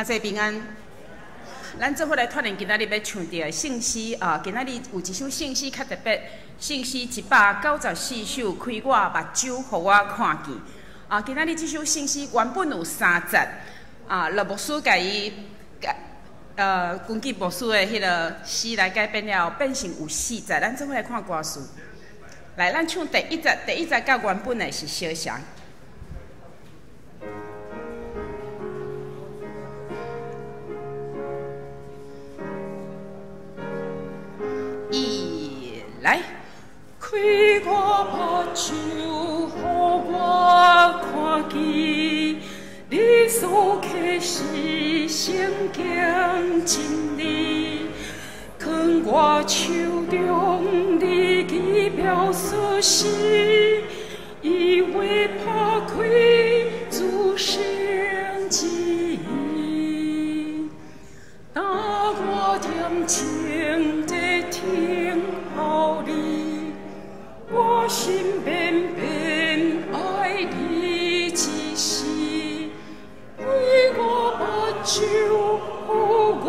兄弟平安。咱做伙來傳承今仔日欲唱著的聖詩啊！今仔日有一首聖詩較特別，聖詩194首，開我目睭，予我看見。啊，今仔日這首聖詩原本有三節，啊，羅牧師共伊改，根據牧師的彼个詩來改變了後，變成有四節。咱做伙來看歌詞。來，咱唱第一節，第一節佮原本的是相像。一來，開我目睭，予我看見，你所啟示聖經真理，藏我手中你奇妙術士，伊話拍開諸聖旨意，焦我點鐘在等候你，我心變變愛你一世，開我目睭，予我。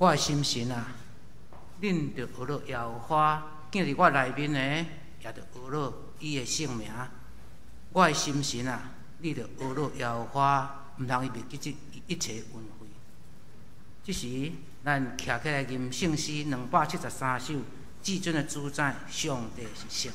我的心神啊，恁著学著耶和华，敬伫我內面的，也著學著伊的聖名。我的心神啊，你著學著耶和華，毋通伊袂記這一切恩惠。這時，咱徛起來吟聖詩273首，至尊的主宰，上帝是聖。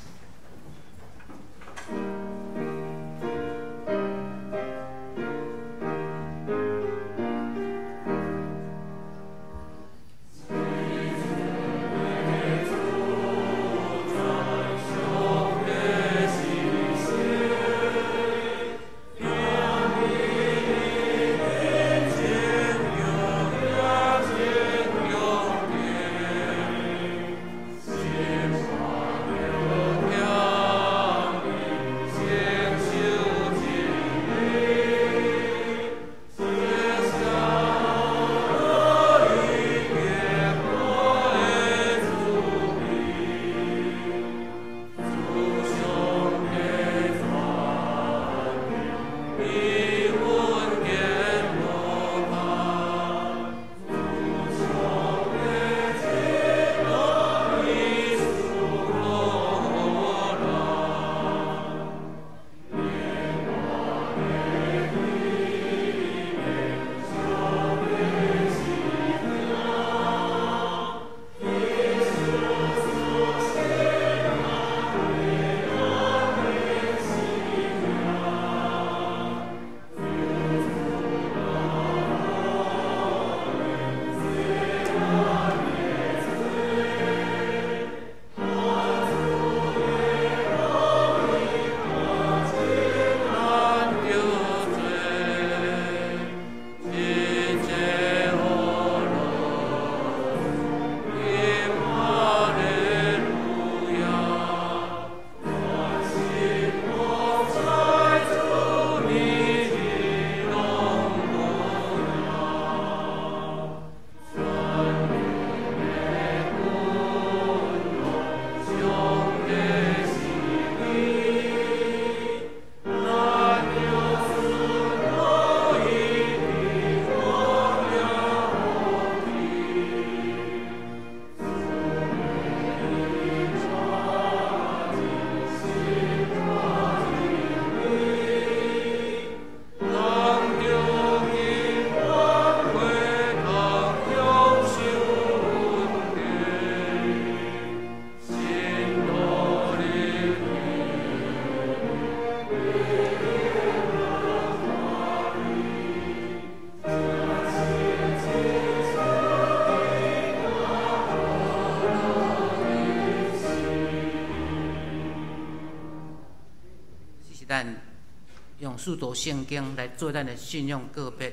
使徒聖經來做咱的信仰告別。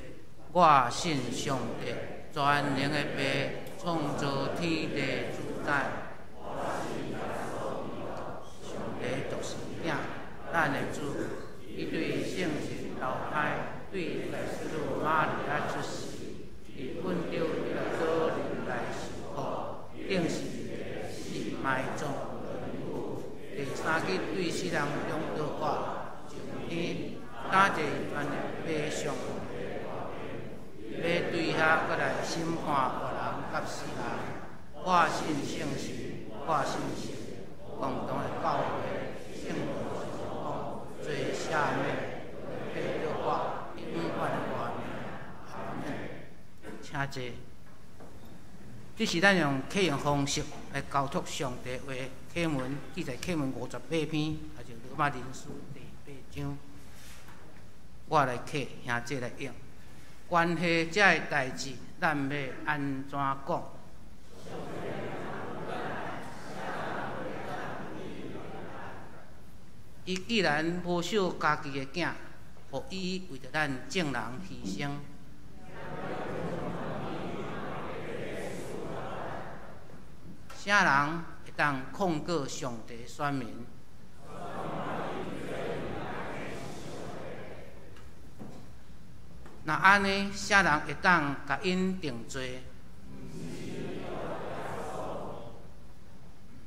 我信上帝，全能的父，創造天地主宰。上帝獨生囝，咱的主，伊對聖神投胎，對內施女瑪利亞出世，佇本丟彼拉多忍耐受苦，釘十字架死埋葬，第三日對死人中復活，上天。感謝伊的父上帝，欲對遐閣來審判活人佮死人。我信聖神，我信聖共同的教會，聖徒事工，罪赦免，體復活，永遠的活命。阿們。請坐。這是咱用啟用方式來交託上帝話。啟文記載啟文58篇，也就羅馬人書第八章。我來啟，兄弟來應。關係這个代誌，咱欲按怎講？伊既然無惜家己的囝，予伊為著咱眾人犧牲，啥人會當控告上帝選民？若按呢，啥人會當共𪜶定罪？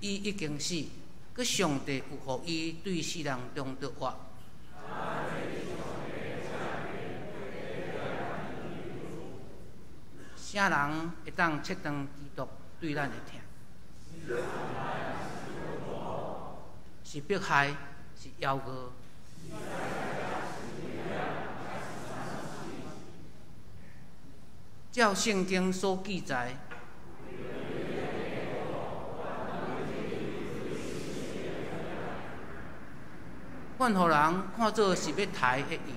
伊已經死，閣上帝有予伊對死人中復活。啥啥人會當切斷基督對咱的疼？是迫害，是枵餓？照聖經所記載，阮予人看做是欲刣的羊。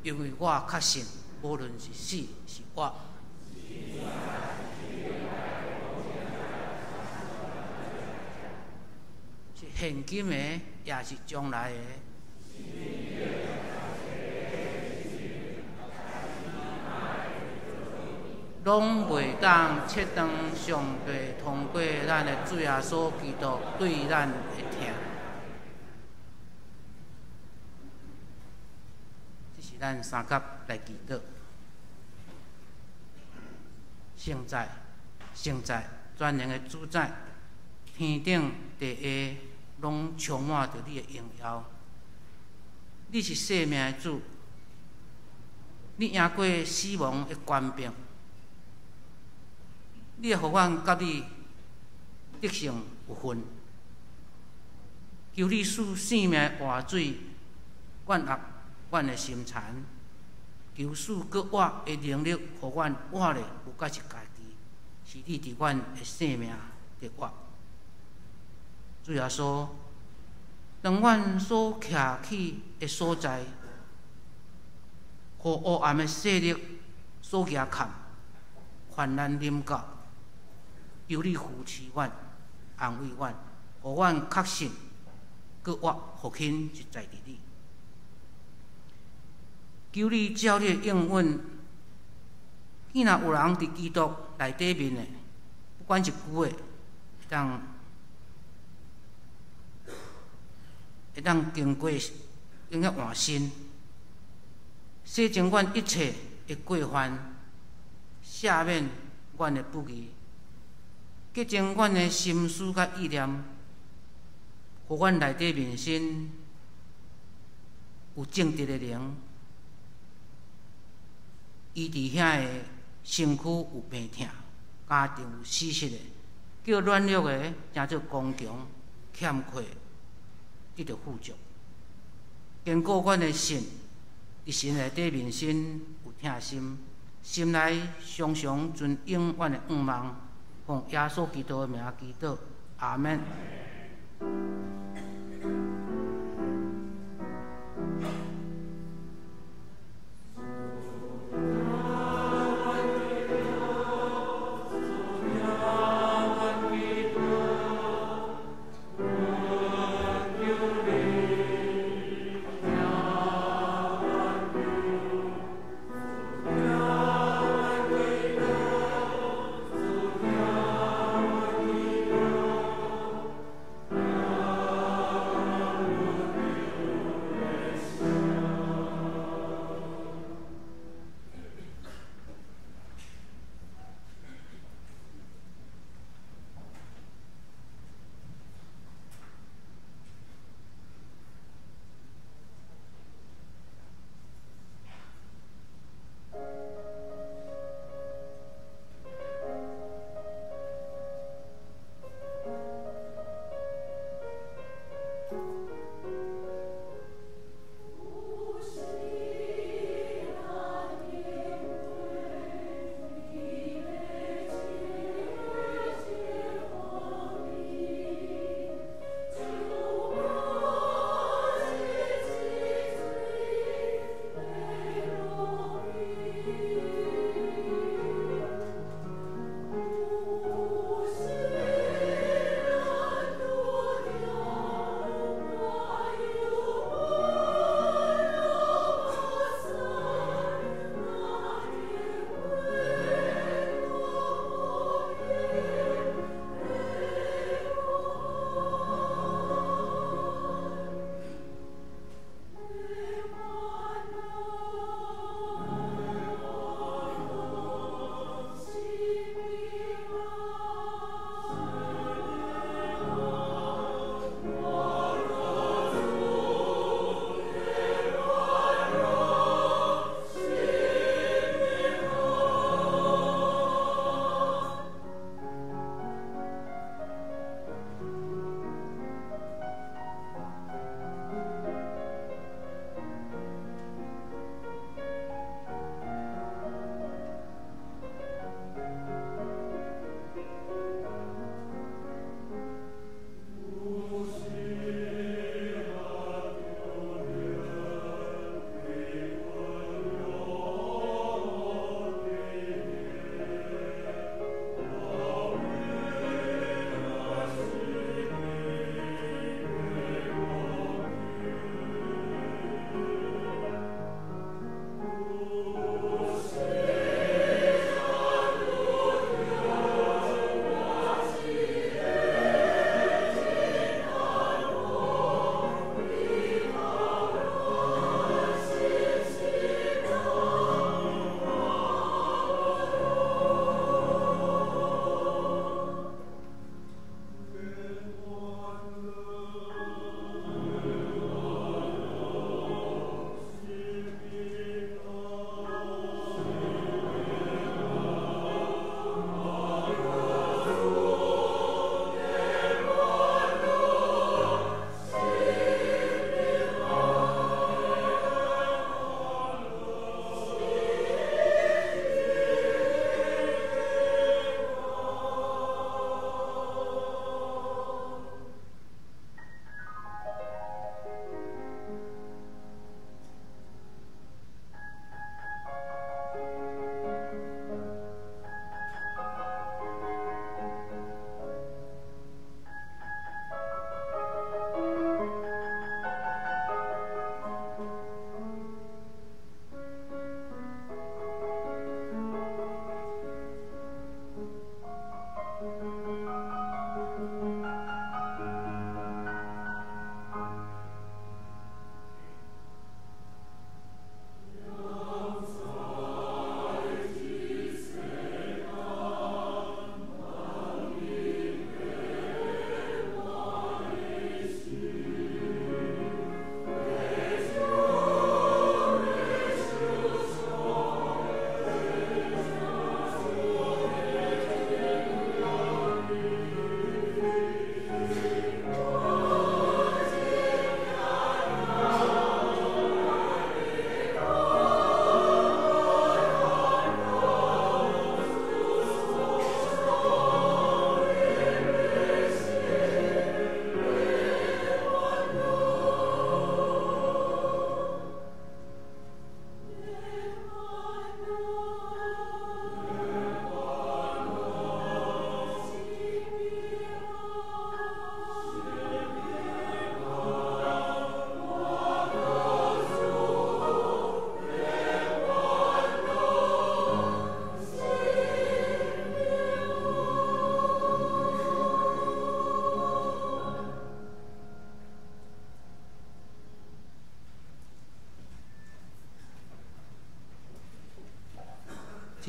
因為我確信，無論是死是活，是現今的，也是將來的，攏袂當切斷上帝通過咱的主耶穌基督對咱的疼。這是咱三甲來祈禱。聖在、聖在、全能的主宰，天頂地下攏充滿著你的榮耀。你是生命的主，你贏過死亡的權柄，你會予阮佮你得勝有份。求你賜生命的活水灌壓阮的心田，求賜閣活的能力，予阮活咧無閣是家己，是你佇阮的生命佇活。主耶穌，當阮所徛起的所在，予黑暗的勢力所夾崁，患難臨到，求你扶持阮，安慰阮，予阮確信，閣活復興是在佇你。求你照你的應允，既若有人佇基督內底面的，不管是舊的，會當經過經過換新，洗淨阮一切的過犯，赦免阮的不義，潔淨阮的心思佮意念，予阮內底面身有正直的靈。伊佇遐个身軀有病痛，家庭有死失的，叫軟弱的成做剛強，欠缺得著富足。堅固阮的信，佇神內底面身有疼心，心內常常存永遠的願望，奉耶穌基督的名祈禱，阿們。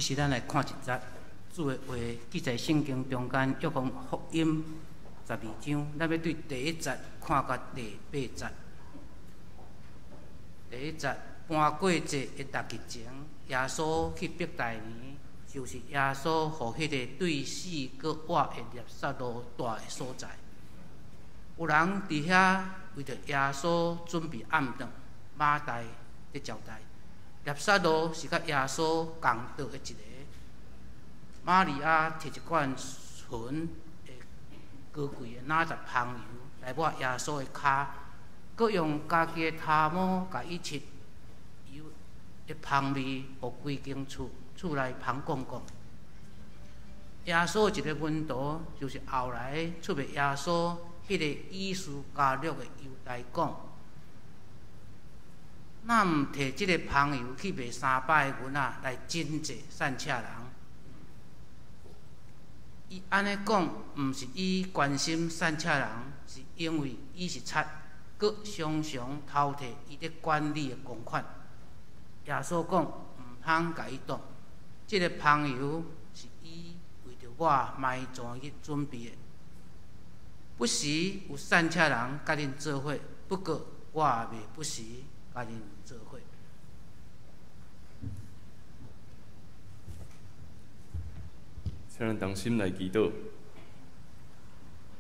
這時咱來看一節主的話，記載聖經中間約翰福音12章，咱欲對第一節看到第八節。第一節，盤過節的六日前，耶穌去伯大尼，就是耶穌予彼个對死閣活的納撒路蹛的所在。有人佇遐為著耶穌準備暗頓，馬大佇招待。納撒路是佮耶穌仝桌的一个。瑪利亞提一罐純的高貴的哪噠香油來抹耶穌的跤，閣用家己的頭毛共伊拭，油的芳味，予規間厝厝內芳廣廣。耶穌一个門徒，就是後來出賣耶穌彼个伊斯加略的猶大講：若毋提這个香油去賣300个銀仔來賑濟散赤人？伊按呢講，毋是伊關心散赤人，是因為伊是賊，閣常常偷提伊咧管理的公款。耶穌講：毋通共伊動，這个香油是伊為著我埋葬日準備的。不時有散赤人佮恁做伙，不過我袂不時佮恁做伙。請咱同心來祈禱。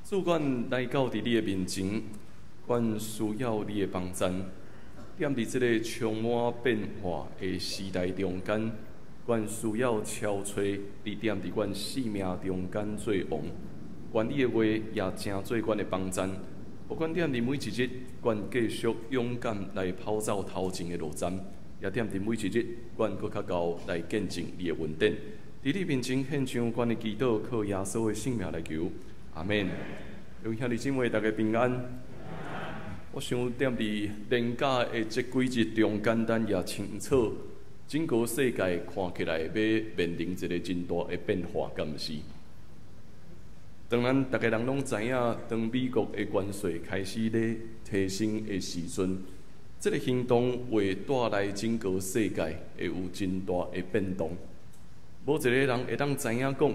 主，阮來到佇你的面前，阮需要你的幫贊。踮佇這个充滿變化的時代中間，阮需要超揣你踮佇阮生命中間做王。願你的話也成做阮的幫贊。予阮踮佇每一日，阮繼續勇敢來跑走頭前的路站，也踮佇每一日，阮閣較𠢕來見證你的恩典。佇你面前獻上阮的祈禱，靠耶穌的聖名來求，阿們。各位兄弟姊妹，大家平安。我想踮佇連假的這幾日中間，咱也清楚，整個世界看起來欲面臨一個真大的變化，敢毋是？當咱逐个人攏知影，當美國的關稅開始咧提升的時陣，這个行動會帶來整個世界會有真大的變動。無一個人會當知影講，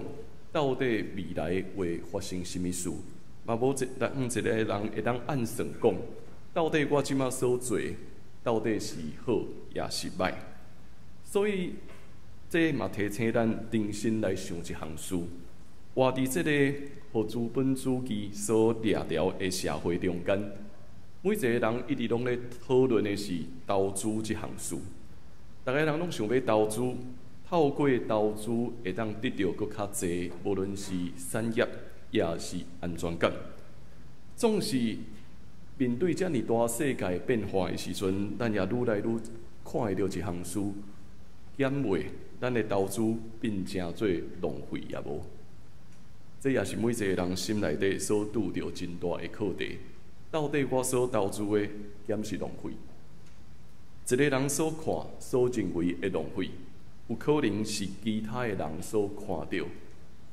到底未來會發生啥物事，嘛無一個人會當按算講，到底我這馬所做，到底是好抑是䆀。所以，這嘛提醒咱重新來想一項事：活佇這個予資本主義所掠牢的社會中間，每一個人一直攏咧討論的是投資這項事。逐个人攏想欲投資。透過投資會當得著閣較濟，無論是產業，抑是安全感。總是面對遮爾大世界變化的時陣，咱也愈來愈看會著一項事，減袂咱的投資變成做浪費也無。這也是每一個人心內底所拄著真大的課題。到底我所投資的，敢是浪費？一個人所看、所認為的浪費，有可能是其他的人所看著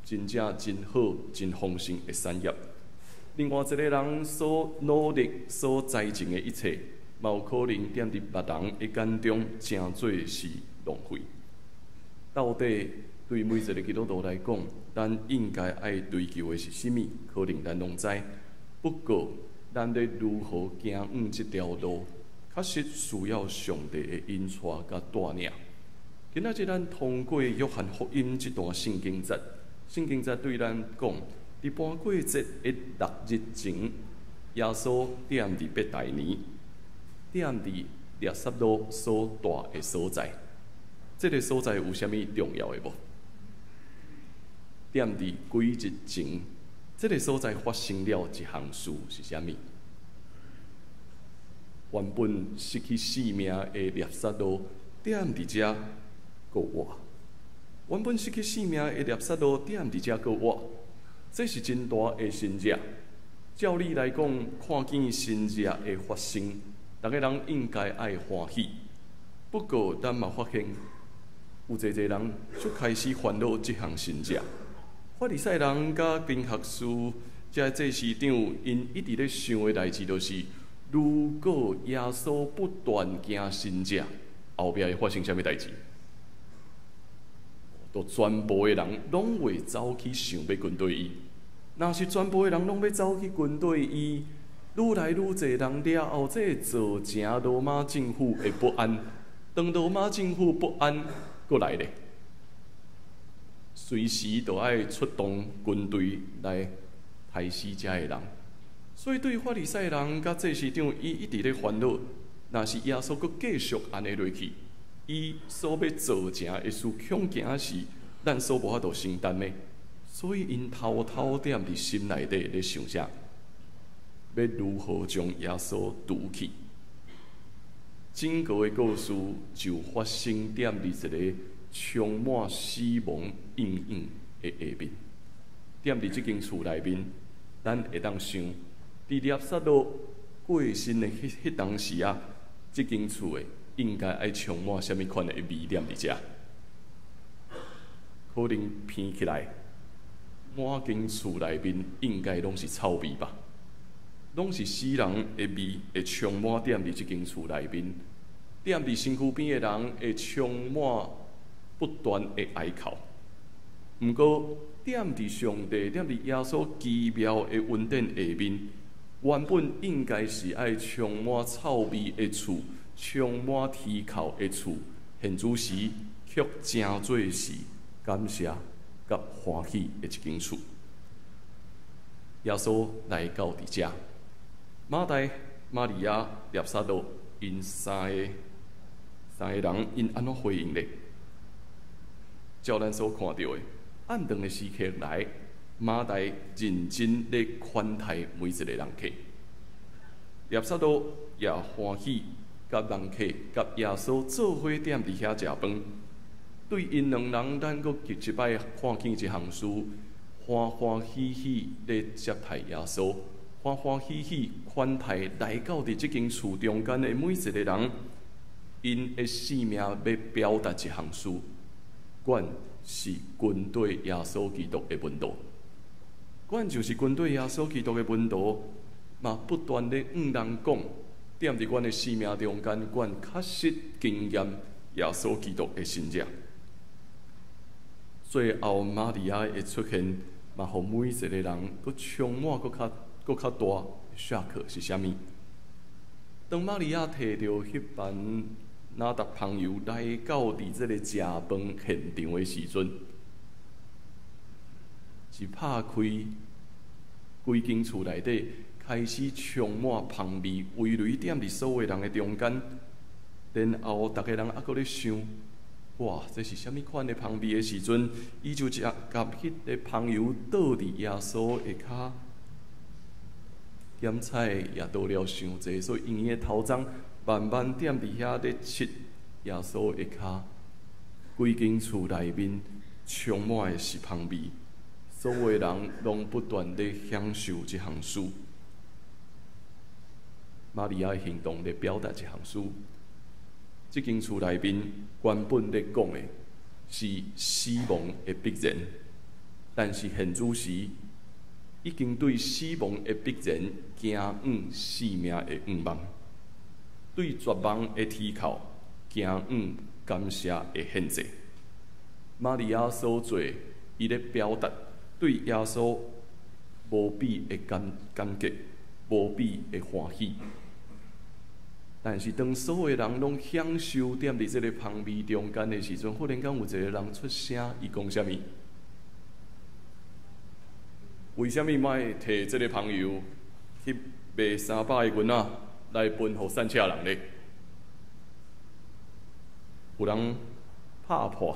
真正真好、真豐盛的產業。另外一個人所努力、所栽種的一切，嘛有可能踮佇別人的眼中，成做是浪費。到底對每一個基督徒來講，咱應該愛追求的是啥物？可能咱攏知。不過，咱欲如何行往這條路，確實需要上帝的引帶佮帶領。今仔日咱通過約翰福音這段聖經節，聖經節對咱講，佇盤過節的六日前，耶穌踮佇伯大尼，踮佇納撒路所蹛的所在。這个所在有啥物重要的無？踮佇幾日前，這个所在發生了一項事是啥物？原本失去性命的納撒路，踮佇遮閣活。原本失去性命的納撒路，踮佇遮閣活，這是真大的神跡。照理來講，看見神跡的發生，逐个人應該愛歡喜。不過，咱嘛發現，有濟濟人就開始煩惱這項神跡。法利賽人佮經學士這祭司長，𪜶一直咧想的代誌就是：如果耶穌不斷行神跡，後壁會發生啥物代誌？就全部的人攏會走去想欲跟綴伊。若是全部的人攏欲走去跟綴伊，愈來愈濟人了後，這會造成羅馬政府的不安。當羅馬政府不安，閣來咧，隨時都愛出動軍隊來刣死遮的人。所以對法利賽人佮祭司長，伊一直咧煩惱。若是耶穌閣繼續按呢落去，伊所欲造成的事，恐驚是咱所無法度承擔的。所以𪜶偷偷踮佇心內底咧想啥？欲如何將耶穌除去？整個的故事就發生踮佇一个充滿死亡陰影的下面。踮佇這間厝內面，咱會當想，佇拉撒路過身的彼當時啊，這間厝的應該愛充滿啥物款的味踮佇遮？可能聞起來，滿間厝內面應該攏是臭味吧？攏是死人的味，會充滿踮佇這間厝內面。踮佇身軀邊的人會充滿不斷的哀哭。毋過，踮佇上帝、踮佇耶穌奇妙的恩典下面，原本應該是愛充滿臭味的厝，充滿啼哭的厝，現此時卻成做是感謝佮歡喜的一間厝。耶穌來到佇遮，馬大、瑪利亞、拉撒路，𪜶三個人，𪜶按怎回應咧？照咱所看著的，暗頓的時刻來，馬大認真咧款待每一個人客，拉撒路也歡喜佮人客佮耶穌做伙踮佇遐食飯。對𪜶兩人，咱閣一擺看見一項事，歡歡喜喜咧接待耶穌，歡歡喜喜款待來到佇這間厝中間的每一個人，𪜶的生命欲表達一項事，阮是跟綴耶穌基督的門徒，阮就是跟綴耶穌基督的門徒，嘛不斷咧向人講，踮佇阮的生命中間，阮確實經驗耶穌基督的神蹟。最後，瑪利亞的出現，嘛予每一個人閣充滿閣較大 shock 是啥物？當瑪利亞提著彼盤哪噠香油來到佇這个食飯現場的時陣，一拍開，規間厝內底開始充滿香味，圍圍踮佇所有人的中間。然後，逐个人猶閣咧想：哇，這是啥物款的香味的時陣，伊就食共彼个香油倒佇耶穌的跤，鹹菜也倒了傷濟，所以𪜶的頭鬃慢慢踮佇遐咧拭耶穌的跤。規間厝內面充滿的是香味，所有的人攏不斷咧享受這項事。瑪利亞的行動咧表達一項事。這間厝內面原本咧講的是死亡的必然，但是現此時已經對死亡的必然行向生命的願望，對絕望的啼哭行向感謝的獻祭。瑪利亞所做，伊咧表達對耶穌無比的感激，無比的歡喜。但是當所有人攏享受踮佇這个香味中間的時陣，忽然間有一個人出聲，伊講啥物？為啥物莫提這个香油去賣300个銀仔來分予散赤人咧？有人拍破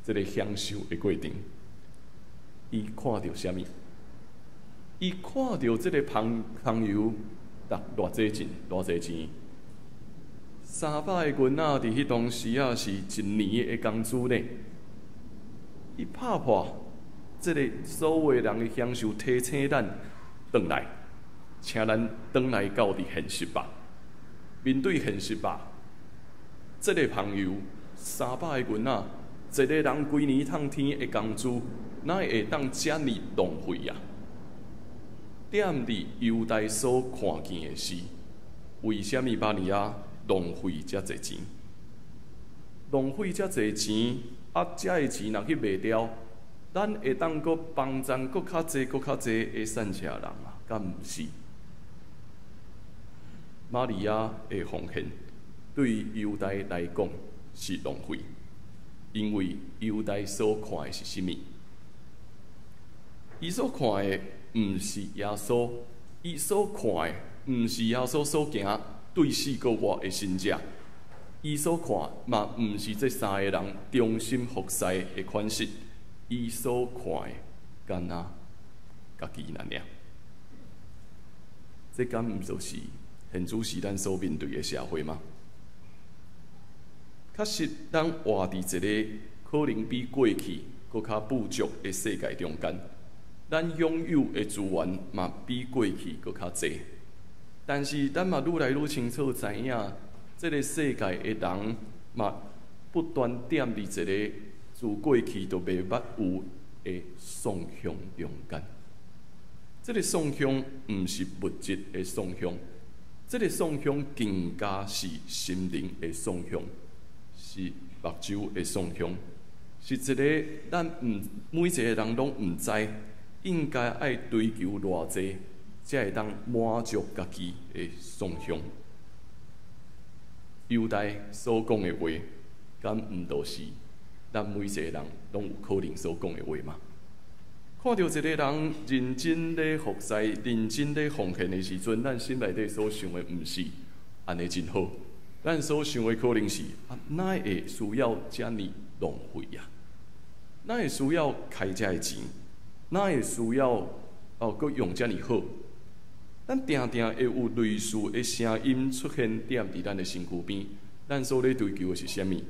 這个享受的過程，伊看著啥物？伊看著這个香油值偌濟錢？偌濟錢？300个銀仔佇彼當時啊，是一年的工資呢。伊拍破這个所有人的享受，提醒咱轉來，請咱轉來到佇現實吧。面對現實吧，這个香油三百个銀仔，一个人規年趁天的工資，哪會當遮爾浪費啊？踮佇猶大所看見的是，為啥物瑪利亞浪費遮濟錢？浪費遮濟錢，啊，遮的錢若去賣掉，咱會當閣幫贊閣較濟、閣較濟的散赤人啊，敢毋是？瑪利亞的奉獻對猶大來講是浪費，因為猶大所看的是啥物？伊所看的毋是耶穌，伊所看的毋是耶穌所行對4個月的神跡，伊所看嘛毋是這三个人忠心服侍的款式，伊所看的敢若家己爾爾。這敢毋就是現此時咱所面對的社會嗎？確實，咱活佇一個可能比過去閣較富足的世界中間，咱擁有的資源嘛比過去閣較濟，但是咱嘛愈來愈清楚知影，這个世界的人嘛不斷踮佇一个自過去就袂捌有的喪向中間。這个喪向毋是物質的喪向，這个喪向更加是心靈的喪向，是目睭的喪向，是一个咱毋每一个人攏毋知應該愛追求偌濟，才會當滿足家己的喪向。猶大所講的話，敢毋就是咱每一个人攏有可能所講的話嗎？看著一個人認真咧服侍、認真咧奉獻的時陣，咱心內底所想的毋是按呢真好，咱所想的可能是啊，哪會需要遮爾浪費啊？哪會需要開遮的錢？哪會需要哦，閣用遮爾好？咱定定會有類似的聲音出現踮佇咱的身軀邊。咱所咧追求的是啥物？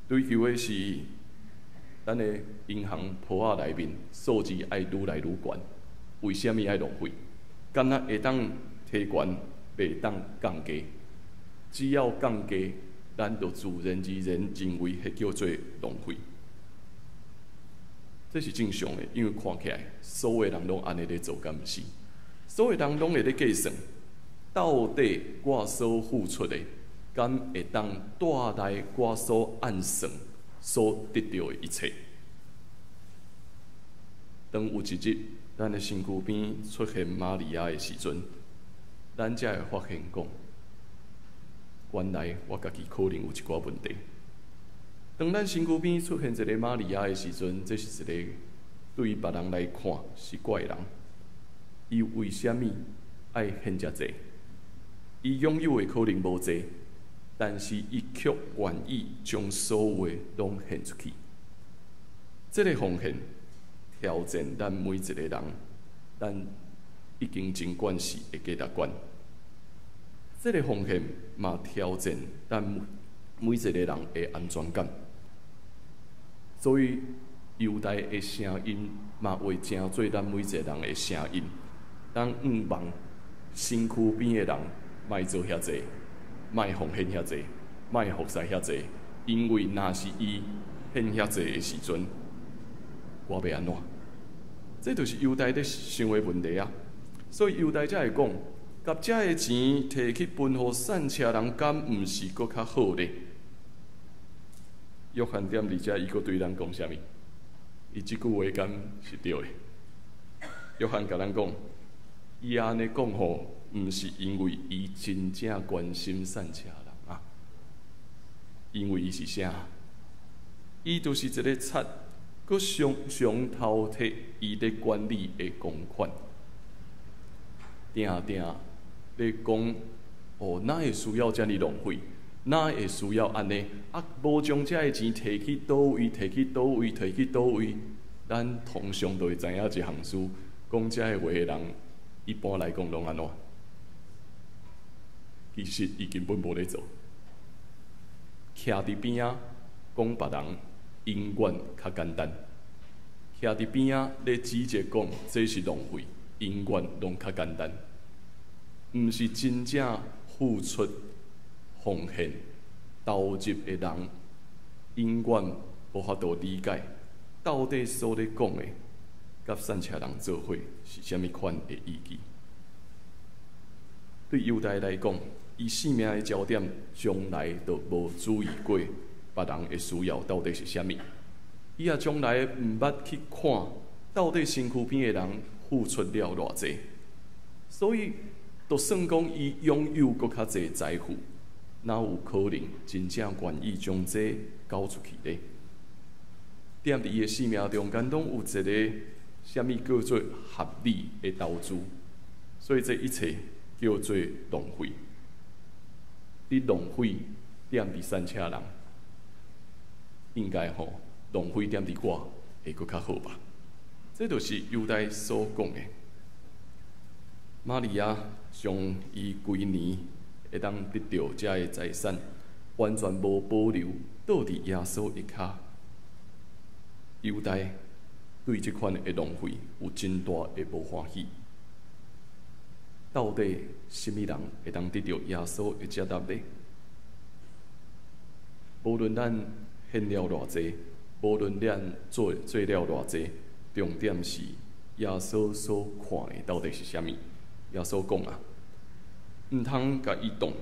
追求的是咱的銀行簿仔內面數字愛愈來愈懸。為啥物愛浪費？敢若會當提懸，袂當降低。只要降低，咱就自然而然認為彼叫做浪費。這是正常的，因為看起來所有人攏按呢咧做，敢毋是？所有人攏會咧計算，到底我所付出的，敢會當帶來我所按算所得著的一切？當有一日，咱的身軀邊出現瑪利亞的時陣，咱才會發現講，原來我家己可能有一寡問題。當咱身軀邊出現一個瑪利亞的時陣，這是一個對別人來看是怪人。伊為啥物愛獻遮濟？伊擁有的可能無濟，但是伊卻願意將所有的攏獻出去。這个奉獻挑戰咱每一個人，咱已經真慣勢的價值觀。這个奉獻嘛挑戰咱每一個人的安全感。所以猶大的聲音嘛會成做咱每一個人的聲音。咱向望身軀邊的人，莫做遐濟，莫奉獻遐濟，莫服侍遐濟，因為若是伊獻遐濟的時陣，我欲按怎？這就是猶大咧想的問題啊！所以猶大才會講，共遮的錢提去分予散赤人，敢毋是閣較好咧？約翰踮佇遮，伊閣對咱講啥物？伊這句話敢是對的？約翰共咱講，伊按呢講吼，毋是因為伊真正關心散赤人啊，因為伊是啥？伊就是一个賊，閣常常偷提伊咧管理的公款，定定咧講哦，哪會需要遮爾浪費？哪會需要按呢？啊，無將遮的錢提去佗位，提去佗位，提去佗位？咱通常都會知影一項事，講遮的話的人，一般來講攏按怎？其實伊根本無咧做，徛佇邊仔講別人，永遠較簡單。徛佇邊仔咧指責講這是浪費，永遠攏較簡單。毋是真正付出、奉獻、投入的人，永遠無法度理解到底所咧講的，佮散赤人做伙是啥物款的意義。對猶大來講，伊生命的焦點從來都無注意過別人的需要到底是啥物。伊也從來毋捌去看到底身軀邊的人付出了偌濟，所以就算講伊擁有閣較濟財富，哪有可能真正願意將這交出去呢？踮佇伊的生命中間，攏有一个啥物叫做合理的投資，所以這一切叫做浪費。佇浪費踮佇散車人，應該吼浪費踮佇我會閣較好吧？這就是猶大所講的。瑪利亞將伊規年會當得著遮个財產，完全無保留，倒佇耶穌的跤。猶大對這款的浪費有真大的無歡喜。到底啥物人會當得著耶穌的接納呢？無論咱獻了偌濟，無論咱做了偌濟，重點是耶穌所看的到底是啥物？耶穌講啊，毋通共伊動。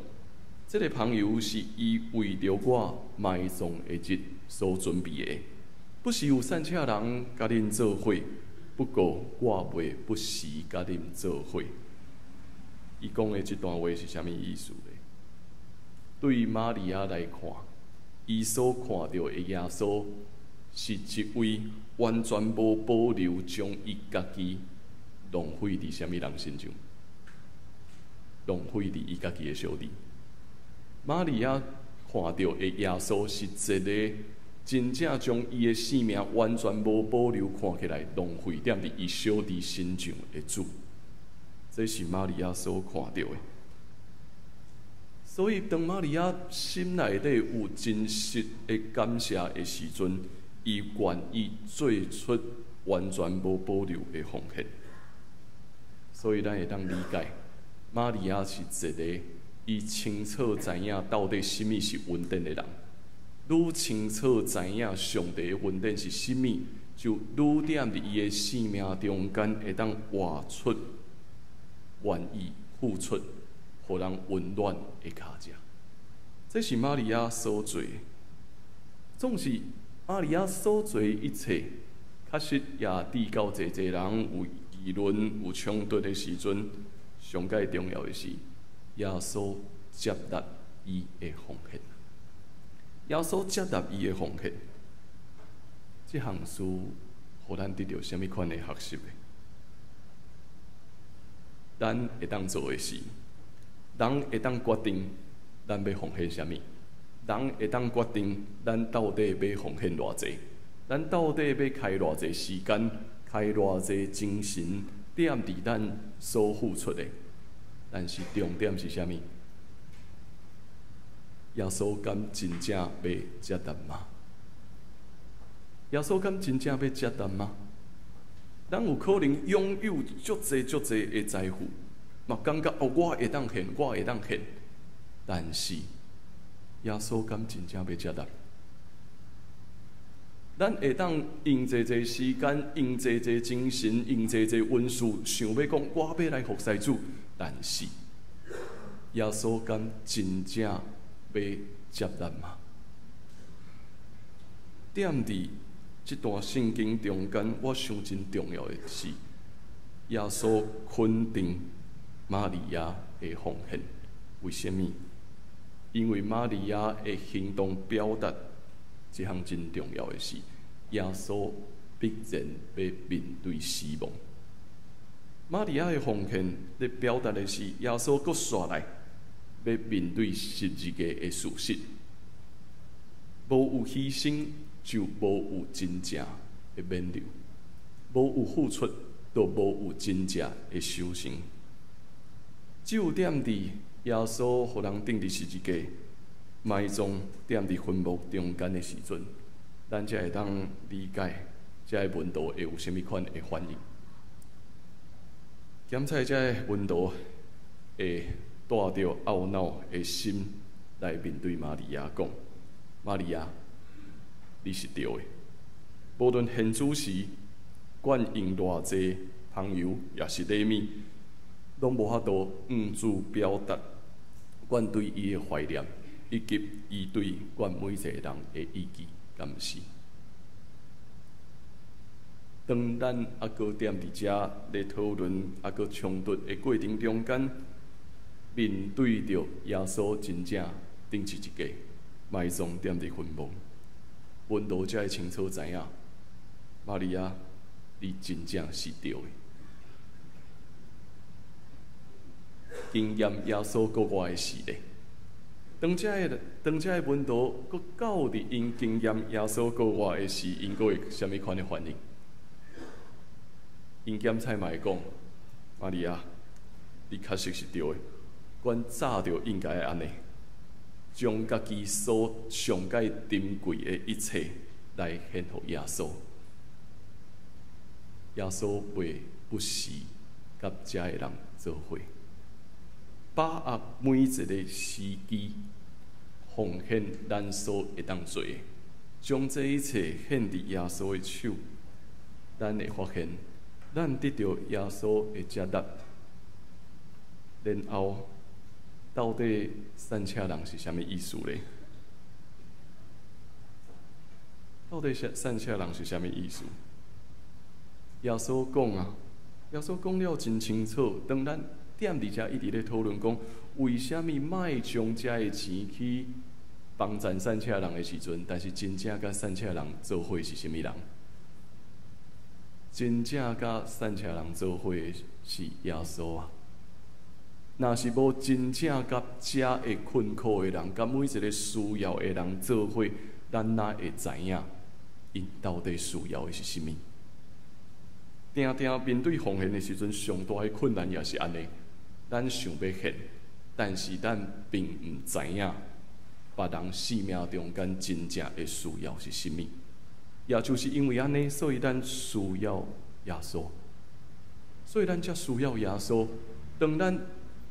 這个香油是伊為著我埋葬的日所準備的。不時有散赤人共恁做伙，不過我袂不時共恁做伙。伊講的這段話是啥物意思呢？對瑪利亞來看，伊所看著的耶穌是一位完全無保留將伊家己浪費佇啥物人身上，浪費佇伊家己的小弟。瑪利亞看著的耶穌是一个真正將伊的性命完全無保留，看起來浪費踮佇伊小弟身上的主。這是瑪利亞所看著的。所以，當瑪利亞心內底有真實的感謝的時陣，伊願意做出完全無保留的奉獻。所以，咱會當理解，瑪利亞是一个伊清楚知影到底啥物是恩典的人。愈清楚知影上帝的恩典是啥物，就愈踮佇伊的生命中間會當活出願意付出，予人溫暖的跤跡。這是瑪利亞所做的。總是瑪利亞所做的一切，確實也致到濟濟人有議論、有衝突的時陣。上蓋重要的是，耶穌接納伊的奉獻。耶穌接納伊的奉獻，這項事予咱得著啥物款的學習呢？咱會當做的是，人會當決定咱欲奉獻啥物，人會當決定咱到底欲奉獻偌濟，咱到底欲開偌濟時間、開偌濟精神，踮佇咱所付出的。但是重點是啥物？耶穌敢真正欲接納嗎？耶穌敢真正欲接納嗎？咱有可能擁有足濟足濟的財富，嘛感覺哦，我會當獻，我會當獻。但是耶穌敢真正欲接納？咱會當用濟濟時間，用濟濟精神，用濟濟恩賜，想欲講我欲來服侍主，但是耶穌敢真正欲接納嗎？踮佇這段聖經中間，我想真重要的是，耶穌肯定瑪利亞的奉獻。為啥物？因為瑪利亞的行動表達一項真重要的事：耶穌必然欲面對死亡。瑪利亞的奉獻，咧表達的是耶穌閣紲來欲面對十字架的事實。無有犧牲，就無有真正的挽留；無有付出，就無有真正的收成。只有踮佇耶穌予人釘佇十字架、埋葬踮佇墳墓中間的時陣，咱才會當理解這个門徒會有啥物款的反應。檢採這个門徒會帶著懊惱的心來面對瑪利亞講：瑪利亞，你是對的。無論獻主時，管用偌濟香油，抑是禮物，攏無法度向主表達阮對伊的懷念。以及伊對阮每一個人的意志，敢毋是？當咱猶閣踮佇遮咧討論，猶閣衝突的過程中間，面對著耶穌真正釘十字架埋葬踮佇墳墓，門徒才會清楚知影，瑪利亞，你真正是對的。經驗耶穌國外的事咧，當這个門徒閣到佇𪜶經驗耶穌國外的事，𪜶閣會啥物款的反應？𪜶檢菜嘛會講：瑪利亞，你確實是對的，阮早就應該按呢，將家己所上蓋珍貴的一切來獻予耶穌。耶穌袂不時佮遮的人做伙，把握每一个時機，奉獻咱所會當做的，將這一切獻佇耶穌的手，咱會發現，咱得著耶穌的接納。然後，到底散赤人是啥物意思咧？到底散赤人是啥物意思？耶穌講啊，耶穌講了真清楚。當咱踮佇遮一直咧討論講，為啥物莫將遮的錢去幫贊散赤人的時陣，但是真正佮散赤人做伙是啥物人？真正佮散赤人做伙的是耶穌啊！若是無真正佮遮會困苦的人，佮每一個需要的人做伙，咱哪會知影𪜶到底需要的是啥物？定定面對奉獻的時陣，上大的困難也是按呢。咱想欲獻，但是咱並毋知影別人生命中間真正的需要是啥物。也就是因為按呢，所以咱需要耶穌，所以咱才需要耶穌。當咱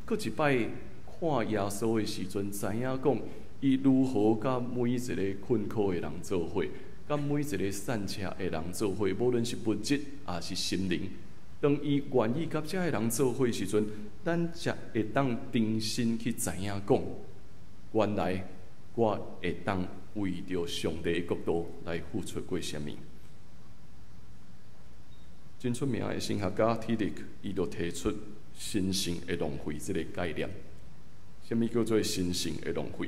閣一擺看耶穌的時陣，知影講伊如何佮每一個困苦的人做伙，佮每一個散赤的人做伙，無論是物質抑是心靈。當伊願意佮遮的人做伙時陣，咱才會當重新去知影講，原來我會當為著上帝的國度來付出過啥物。真出名的神學家 Tillich，伊就提出神聖的浪費這个概念。啥物叫做神聖的浪費？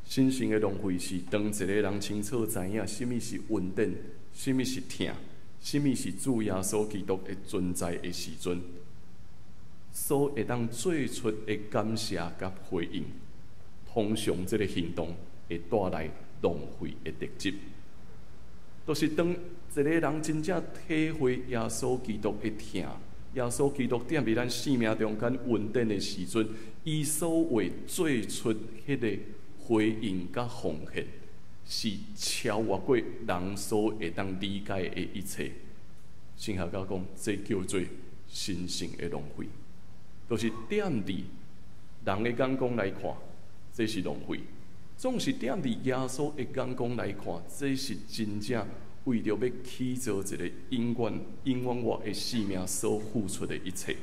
神聖的浪費是當一個人清楚知影啥物是恩典，啥物是疼，啥物是主耶穌基督的存在的時陣，所會當做出的感謝佮回應，通常這个行動會帶來浪費的特質。就是當一個人真正體會耶穌基督的疼，耶穌基督踮佇咱生命中間恩典的時陣，伊所會做出彼个回應佮奉獻，是超越過人所會當理解的一切。神學家講，這叫做神聖的浪費，就是踮佇人的眼光來看，這是浪費；總是踮佇耶穌的眼光來看，這是真正為著欲起造一个永遠、永遠活的生命所付出的一切。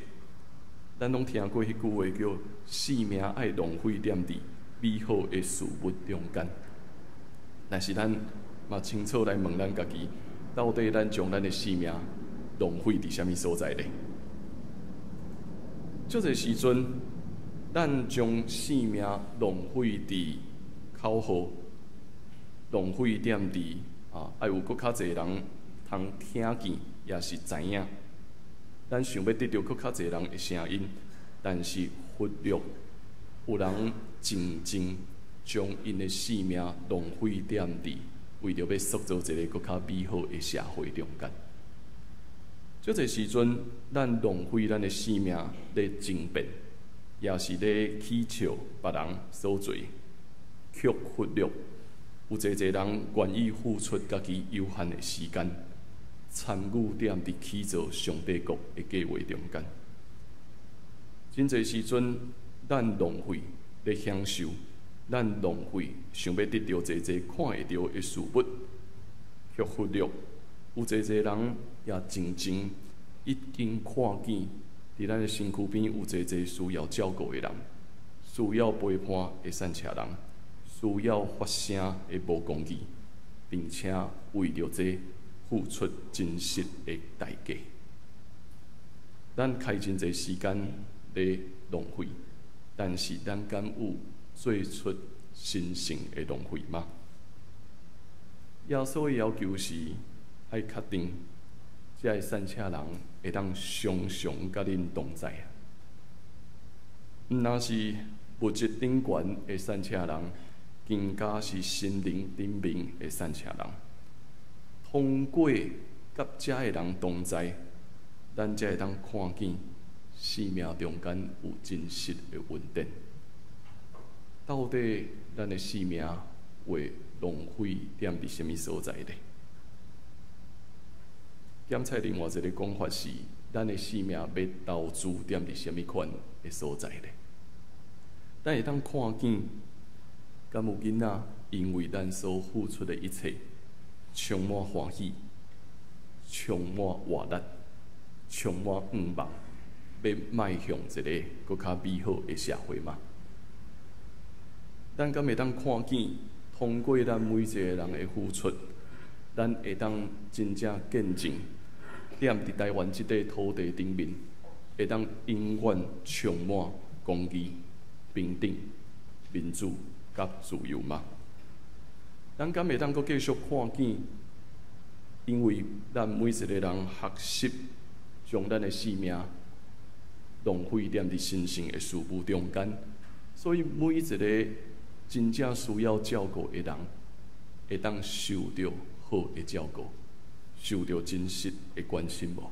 咱攏聽過彼句話叫“生命愛浪費踮佇美好的事物中間”。但是咱嘛清楚來問咱家己，到底咱將咱的生命浪費佇啥物所在咧？足濟時陣，咱將生命浪費佇口號，浪費踮佇啊，愛有閣較濟人通聽見，抑是知影。咱想欲得著閣較濟人的聲音，但是忽略有人靜靜將𪜶的生命浪費踮佇為著欲塑造一个閣較美好的社會中間。足濟時陣，咱浪費咱的生命咧爭辯，抑是咧取笑別人所做，卻忽略有濟濟人願意付出家己有限的時間，參與踮佇起造上帝國的計劃中間。真濟時陣，咱浪費咧享受，咱浪費想欲得著濟濟看會著的事物，卻忽略有濟濟人也靜靜已經看見，佇咱的身軀邊有濟濟需要照顧的人，需要陪伴的散赤人，需要發聲的無公義，並且為著這付出真實的代價。咱開真濟時間咧浪費，但是咱敢有做出神聖的浪費嗎？耶穌的要求是愛確定，這个散赤人會當常常佮恁同在。毋但是物質頂懸的散赤人，更加是心靈頂面的散赤人。通過佮遮的人同在，咱才會當看見生命中間有真實的恩典。到底咱的生命會浪費踮佇啥物所在呢？檢採另外一个講法是，咱的生命欲投資踮佇啥物款的所在呢？咱會當看見，敢有囡仔因為咱所付出的一切，充滿歡喜，充滿活力，充滿願望，欲邁向一个閣較美好的社會嗎？咱敢會當看見，通過咱每一个人的付出，咱會當真正見證，踮佇台灣這塊土地頂面，會當永遠充滿公義、平等、民主佮自由嗎？咱敢會當閣繼續看見，因為咱每一個人學習，將咱的生命浪費踮佇神聖的事物中間，所以每一個真正需要照顧的人，會當受著好的照顧，受著真實的關心無？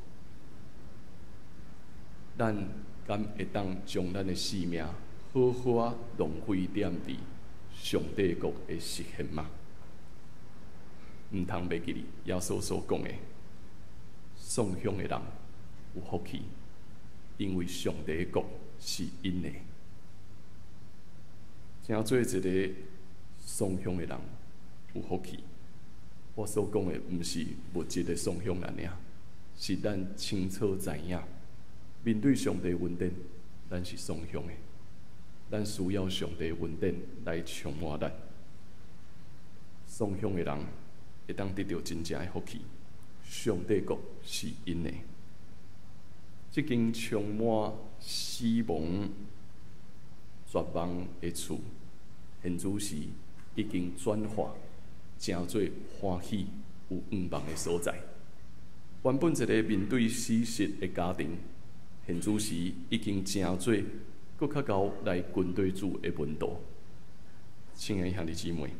咱敢會當將咱的生命好好仔浪費踮佇上帝國的實現嗎？毋通袂記得耶穌所講的，送香的人有福氣，因為上帝的國是𪜶的。成做一个送香的人有福氣。我所講的毋是物質的送香爾爾，是咱清楚知影，面對上帝恩典，咱是送香的。咱需要上帝恩典來充滿咱。送香的人會當得著真正的福氣，上帝國是𪜶的。這間充滿死亡、絕望的厝，現此時已經轉化成做歡喜有願望的所在。原本一个面對死實的家庭，現此時已經成做閣較𠢕來跟隨主的門徒。親愛的兄弟姊妹，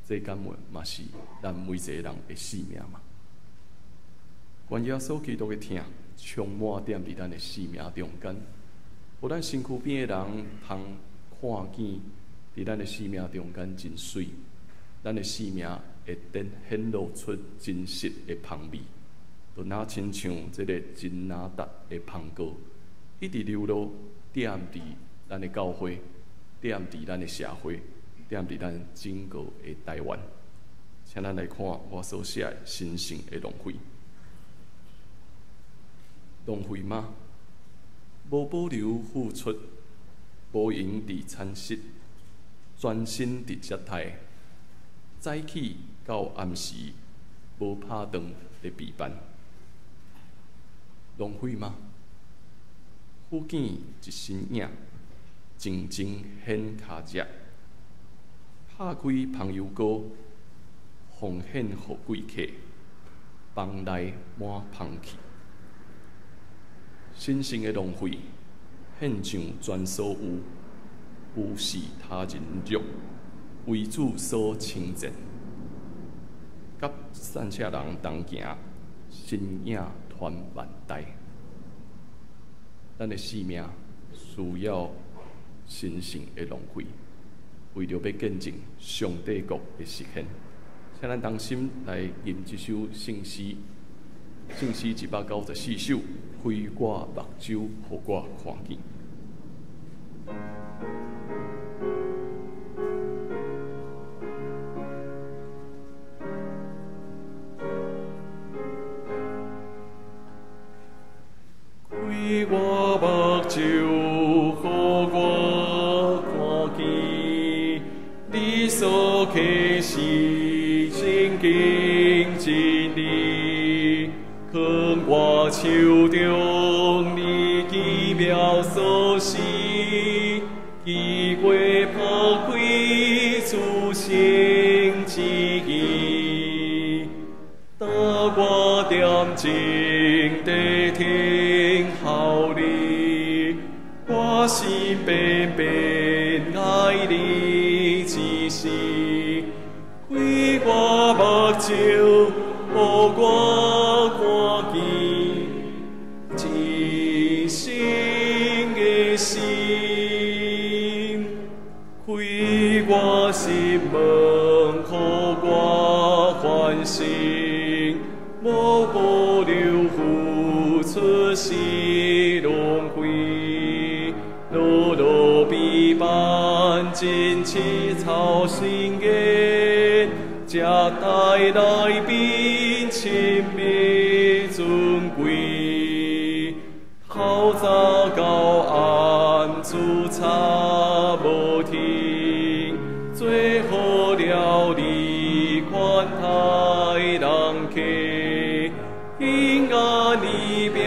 這敢嘛是咱每一个人的生命嗎？願耶穌基督的疼充滿踮佇咱的生命中間，予咱身軀邊的人通看見佇咱的生命中間真媠，咱的生命會顯露出真實的芳味，就若親像這个真哪噠的芳膏，一直流露踮佇咱的教會，踮佇咱的社會，踮佇咱整個的台灣。請咱來看我所寫的神聖的浪費，浪費嗎？無保留付出，無閒佇餐室，專心佇接待，早起到暗時無拍斷咧備辦，浪費嗎？忽見一身影，靜靜顯跤跡，拍開芳油膏，奉獻予貴客，房內滿芳氣。神聖的浪費，獻上全所有，無視他人辱，為主所稱讚，佮散赤人同行，身影傳萬代。咱的生命需要神聖的浪費，為著欲見證上帝國的實現，請咱同心來吟這首聖詩，聖詩194首，開我目睭，予我看見。開我目睭，予我看見，你啟示聖經真理，囥我手中你奇妙鎖匙，機關拍開主聖旨意，當我恬靜地聽候你，我心變變愛你之時，開我目睭，予我看見一生的心，開我心門，予我反省，無保留付出是浪費，勞碌比萬真切操心言，才帶來變親密尊貴。透早到暗，主插無停，做好料理款待人客，因按你表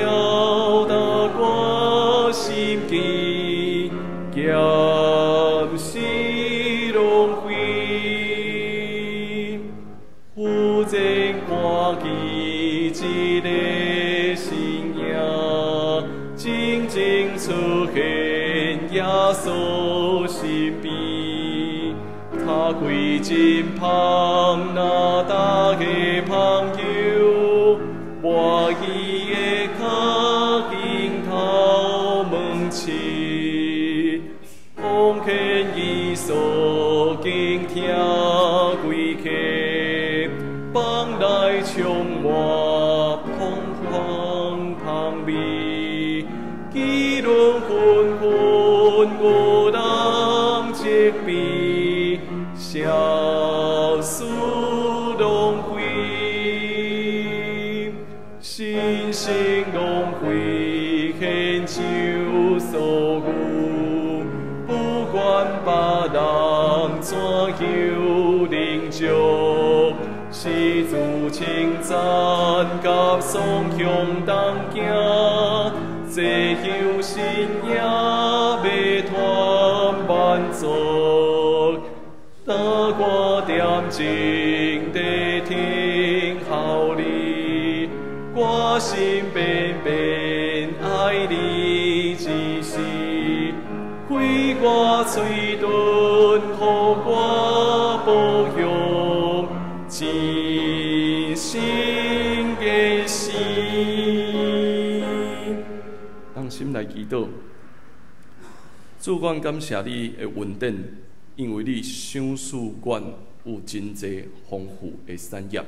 達我心機，減是浪費。忽然看見一个身影，靜靜出現耶穌身邊，他規親朋，若大家朋友，跋伊的跤鏡頭問起，奉獻伊所敬聽歸客，放來充滿芳芳芳味，議論紛紛有人責備，小事浪費，人生浪費，獻上所有，不管別人怎樣冷笑，是主稱讚佮雙向同行，這樣信仰欲團滿足。當我恬靜地聽候你，我心變變愛你之時，開我喙唇，予我保養一生的心。同心來祈禱，主，阮感謝你的恩典，因為你賞賜阮有真濟豐富的產業，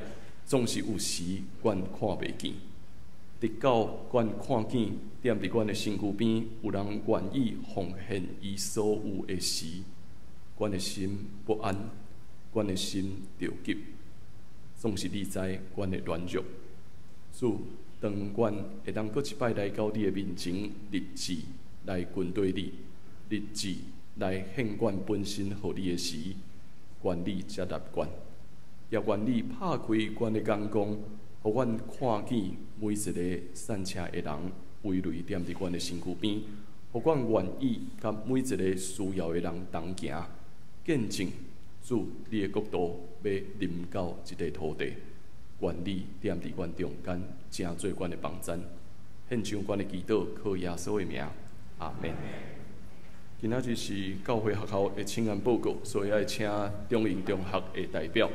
總是有時阮看袂見。直到阮看見踮佇阮的身軀邊有人願意奉獻伊所有的時，阮的心不安，阮的心著急，總是你知阮的軟弱。主，當阮會當閣一擺來到你的面前，立志來跟隨你，立志來獻阮本身予你的時，願你接納阮，也願你拍開阮的眼光，予阮看見每一个散車的人圍內踮佇阮的身軀邊，予阮願意佮每一个需要的人同行，見證主你的國度欲臨到這塊土地。願你踮佇阮中間，成做阮的幫贊，獻上阮的祈禱，靠耶穌的名，阿們。今仔日是教會學校的請安報告，所以愛請中營中學的代表。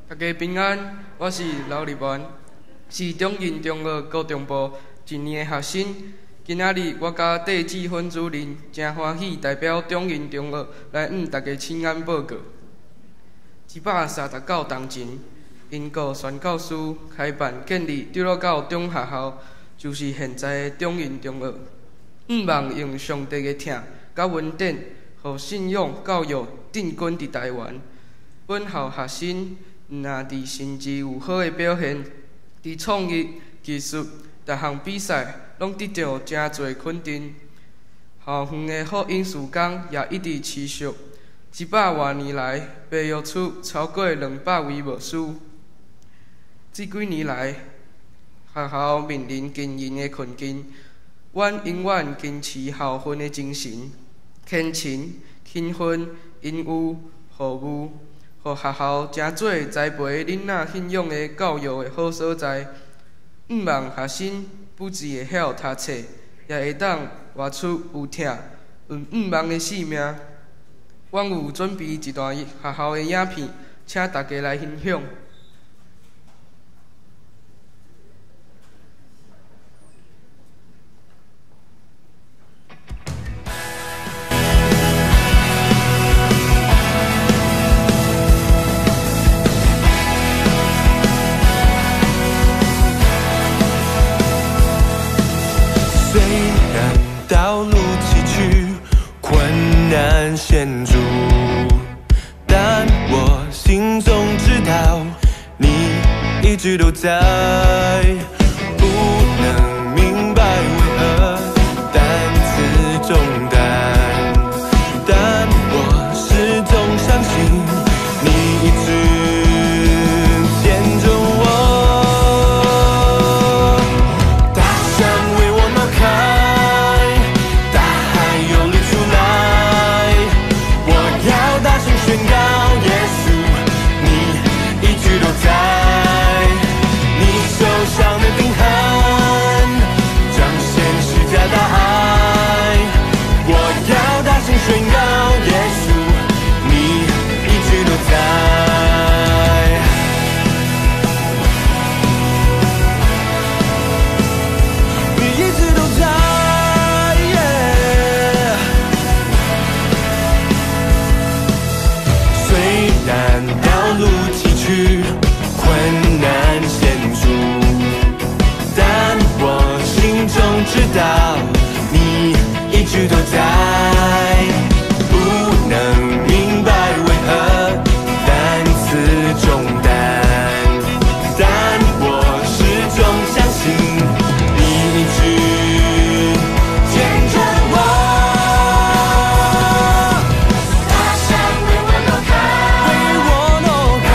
大家平安，我是劉立文，是中營中學高中部一年的學生。今仔日我佮戴志芬主任誠歡喜代表中營中學來向大家請安報告。139年前，英國宣教師開辦建立長樂教中學校，就是現在的中營中學。向望用上帝的疼佮恩典，予信仰教育鎮根佇台灣。本校學生毋若佇成績有好的表現，伫创意、技术、逐项比赛，拢得著诚濟肯定。校园的福音事工也一直持续，100外年来，培育出超过200位牧师。这几年来，学校面临经营的困境，阮永远坚持校训的精神，虔诚、勤奋、荣誉、服务，予学校成做栽培囡仔信仰的教育的好所在。向望学生不只会晓读册，也会当活出有疼、有向望的生命。阮有准备一段学校的影片，请大家来欣赏。虽然道路崎岖，困难险阻，但我心中知道，你一直都在。不能明白为何担此重担，但我始终相信你一直牵着我。大山为我挪开，大海又流出来，我要大声宣告，耶稣，你一直都在。你手上的钉痕，彰显十架大爱。我要大声宣告，耶稣，你一直都在。你一直都在。虽然道路崎岖，困难险阻，但我心中知道，你一直都在。不能明白为何担此重担，但我始终相信你一直牵着我。大山为我挪开，为我挪开，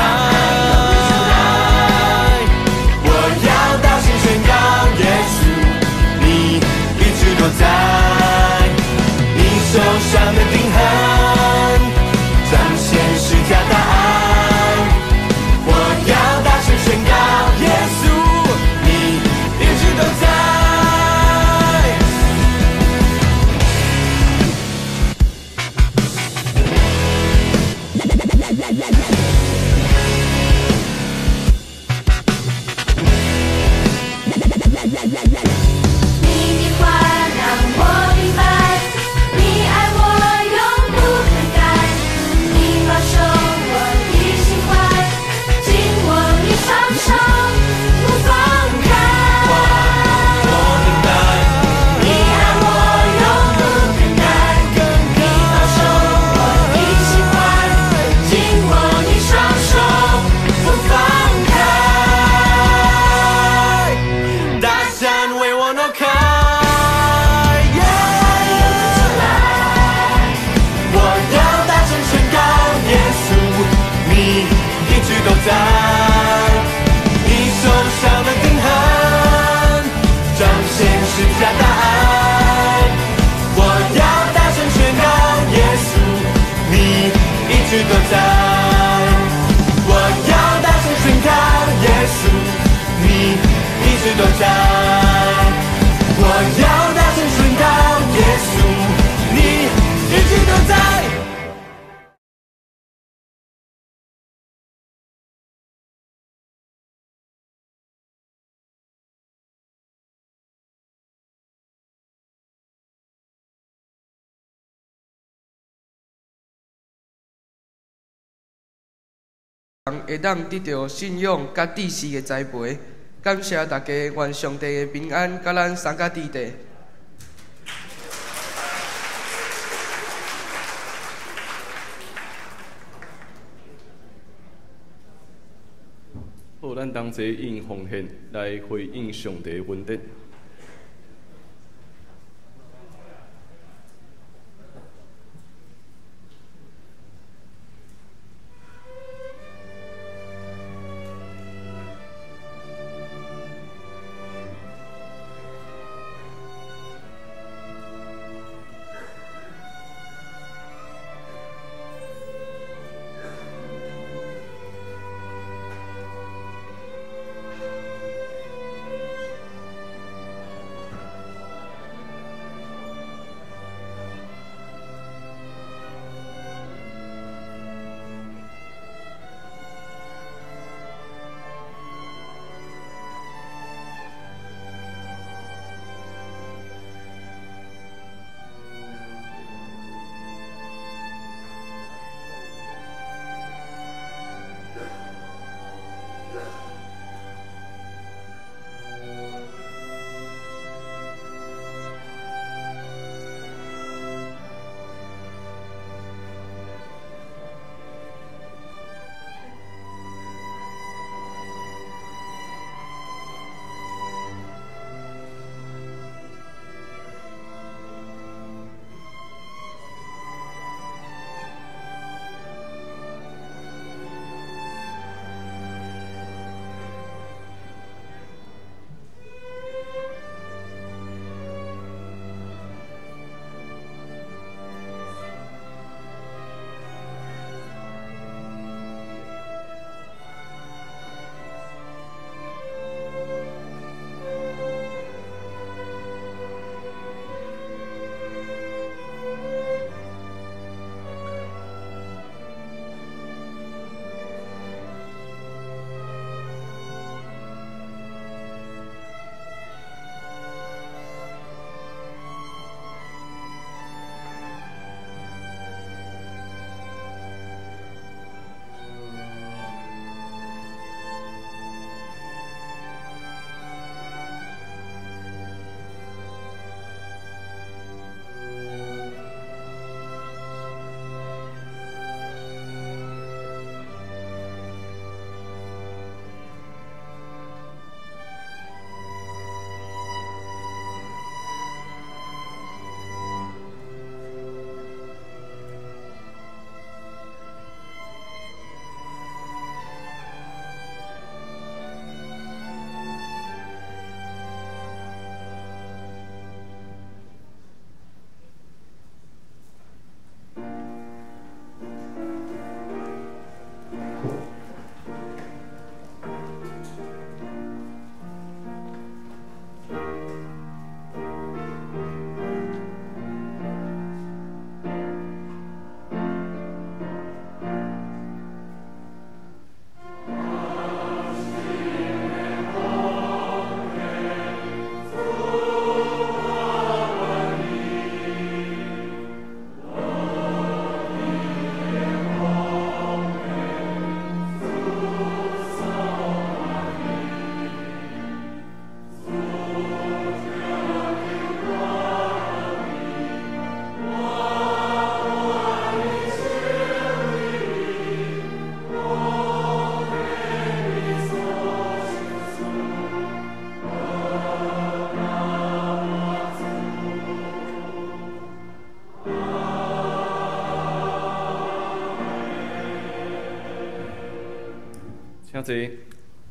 我要大声宣告，耶稣，你一直都在。你手上的钉痕，彰显十架大爱。我要大声宣告，耶稣，你一直都在。你的话让我明白，你爱我永不更改。你保守我的心怀，紧握你双手不放开。我明白，你爱我永不更改，你保守我的心怀，紧握你双手不放开。大山为我挪开，我要大声宣告，耶稣，你一直都在。你手上的钉痕，彰显十架大爱。我要大声宣告，耶稣，你一直都在。我要大声宣告，耶稣，你一直都在。我要大声宣告，耶稣，你一直都在。人会当得著信仰佮知识的栽培。感谢大家，愿上帝的平安佮咱三甲伫地。好，咱。咱同齐用奉献来回应上帝的恩典。请坐。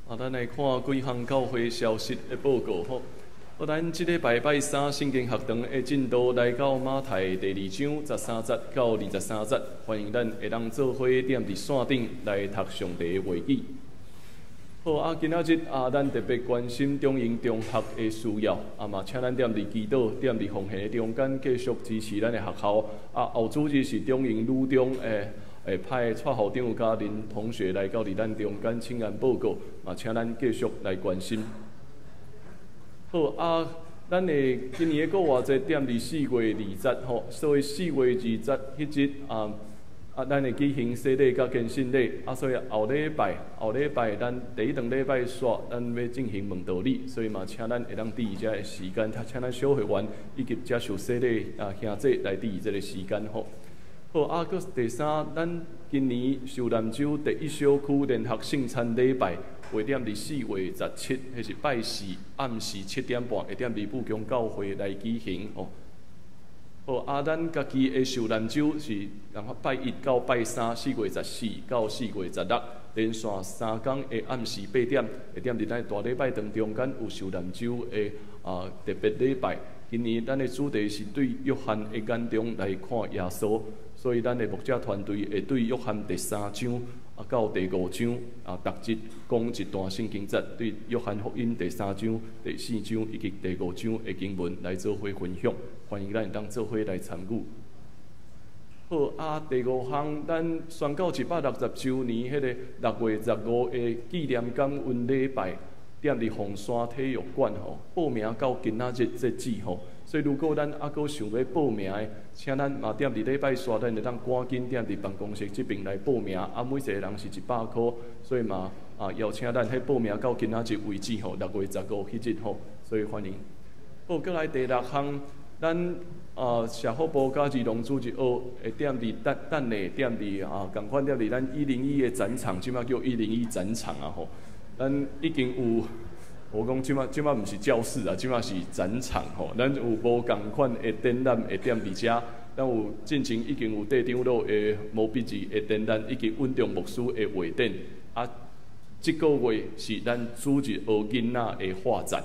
啊，咱来看几项教会消息的报告吼。好，咱这礼拜拜三圣经学堂的进度来到马太第二章13节到23节，欢迎咱会当做伙踮伫线顶来读上帝的话语。好啊，今仔日啊，咱特别关心中营中学的需要，啊嘛，请咱踮伫祈祷、踮伫奉献的中间继续支持咱的学校。啊，后主日是中营女中的。会派蔡校长佮林同学来到伫咱中间请安报告，嘛，请咱继续来关心。好啊，咱的今年的复活节踮伫4月2日吼，所以4月2日彼日啊啊，咱会举行洗礼佮坚信礼啊，所以后礼拜后礼拜咱第一顿礼拜煞，咱欲进行问道礼，所以嘛，请咱会当伫遮个时间，请咱小会员以及接受洗礼啊兄弟来伫这个时间吼。好啊，阁第三，咱今年受难州第一小区联合圣餐礼拜，会踮伫4月17，彼是拜四暗时7点半，会踮伫布疆教会来举行吼。好，啊，咱家己的受难周是共款拜一到拜三，4月14到4月16，连续3天的暗时8点，会踮伫咱大礼拜堂中间有受难周的特别礼拜。今年咱的主题是对约翰的眼中来看耶稣，所以咱的牧者团队会对约翰第3章到第5章逐日讲一段圣经节，对约翰福音第3章、第4章以及第5章的经文来做伙分享，欢迎咱会当做伙来参与。好，第5项，咱宣告160周年彼个6月15的纪念感恩礼拜，踮伫凤山体育馆吼，报名到今仔日截止吼。所以如果咱犹阁想欲报名的，请咱嘛踮伫礼拜四，咱会当赶紧踮伫办公室这边来报名。每一个人是100箍，所以嘛邀请咱彼报名到今仔日为止吼，6月15彼日吼，所以欢迎。好，阁来第6项，咱社福部佮儿童主日学会踮伫等等下踮伫仝款踮伫咱101的展场，这摆叫101展场啊吼。咱已经有，我讲这摆毋是教室啊，这摆是展场吼。咱有无仝款的展览会踮伫遮，咱有进前已经有地长老的毛笔字的展览，以及稳中牧师的画展。这个月是咱主日学囡仔的画展，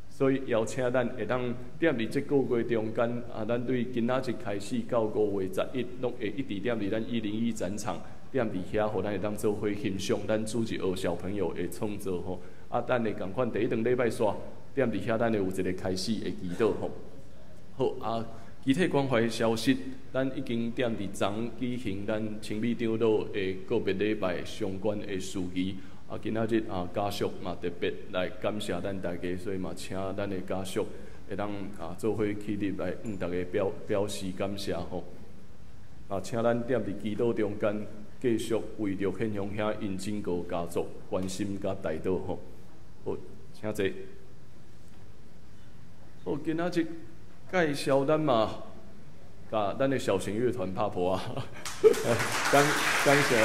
所以邀请咱会当踮伫这个月中间，咱对今仔日开始到5月11，拢会一直踮伫咱101展场。踮伫遐，予咱会当做伙欣赏咱主日学小朋友的创作吼。等下仝款第一顿礼拜煞，踮伫遐，咱会有一个开始的祈祷吼。好，其他关怀消息，咱已经踮伫昨举行咱清美长老的个别礼拜相关的事宜。今仔日家属嘛特别来感谢咱大家，所以嘛请咱的家属会当做伙起立来向大家表示感谢吼。请咱踮伫祈祷中间，继续为著献雄兄𪜶整个家族关心佮代祷吼。好，请坐。好，今仔日介绍咱嘛，共咱的小型乐团拍破啊，感谢𪜶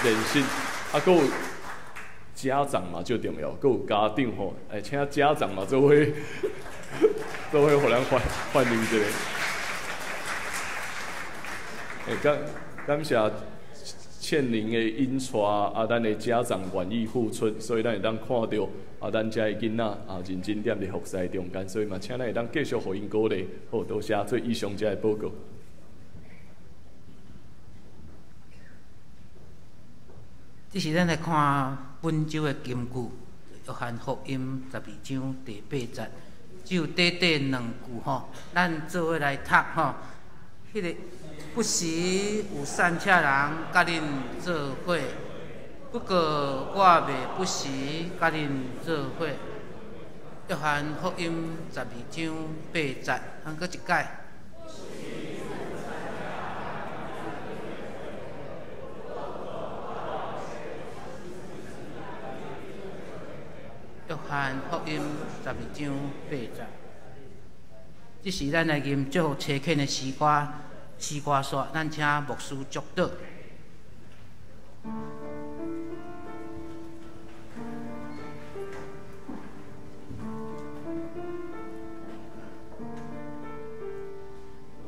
练习，阁有家长嘛最重要，阁有家长吼，请家长嘛做伙，做伙予咱欢迎一下。感谢倩玲的引带，咱的家长愿意付出，所以咱会当看到咱遮的囡仔认真踮伫服侍中间，所以嘛，请咱会当继续予𪜶鼓励。好，多谢做以上遮的报告。这是咱来看本周的金句，约翰福音12章第8节，只有短短2句吼，咱做伙来读吼。彼个不时有散赤人佮恁做伙，不过我袂不时佮恁做伙。约翰福音12章8节，咱阁一摆。约翰福音12章8节，这是咱来吟祝福车肯的诗歌。诗歌煞，咱请牧师祝祷。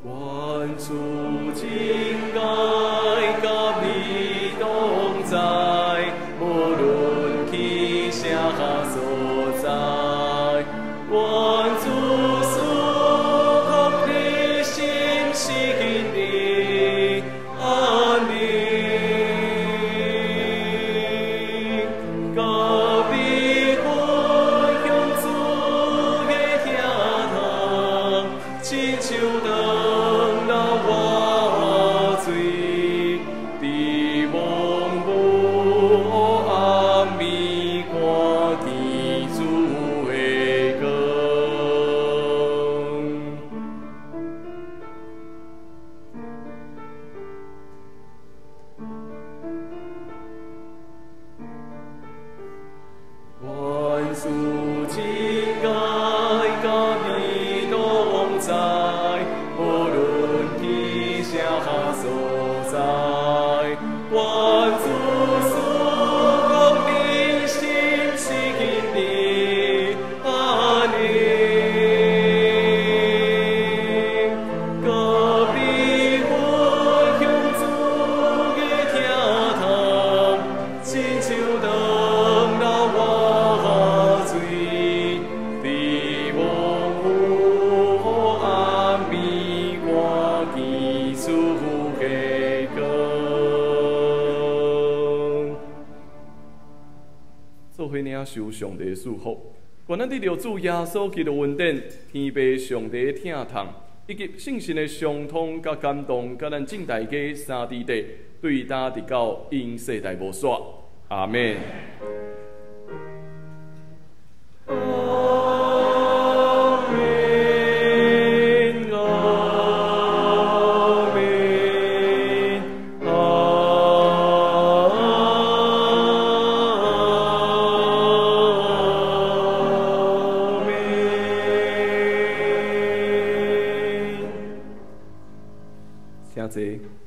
愿主真爱佮你同在，无论去啥所在。愿主赐福你心心灵安宁，佮你分享主的疼痛，亲像当流活水，伫茫无暗暝看见主的光。愿主真爱佮你同在，无论去啥所在。領受上帝的祝福。願咱得著主耶穌基督恩典、天父上帝的疼痛，以及聖神的相通佮感動，佮咱眾大家三弟弟，對今直到永世代無煞。阿們。阿們，阿們，阿們。請坐。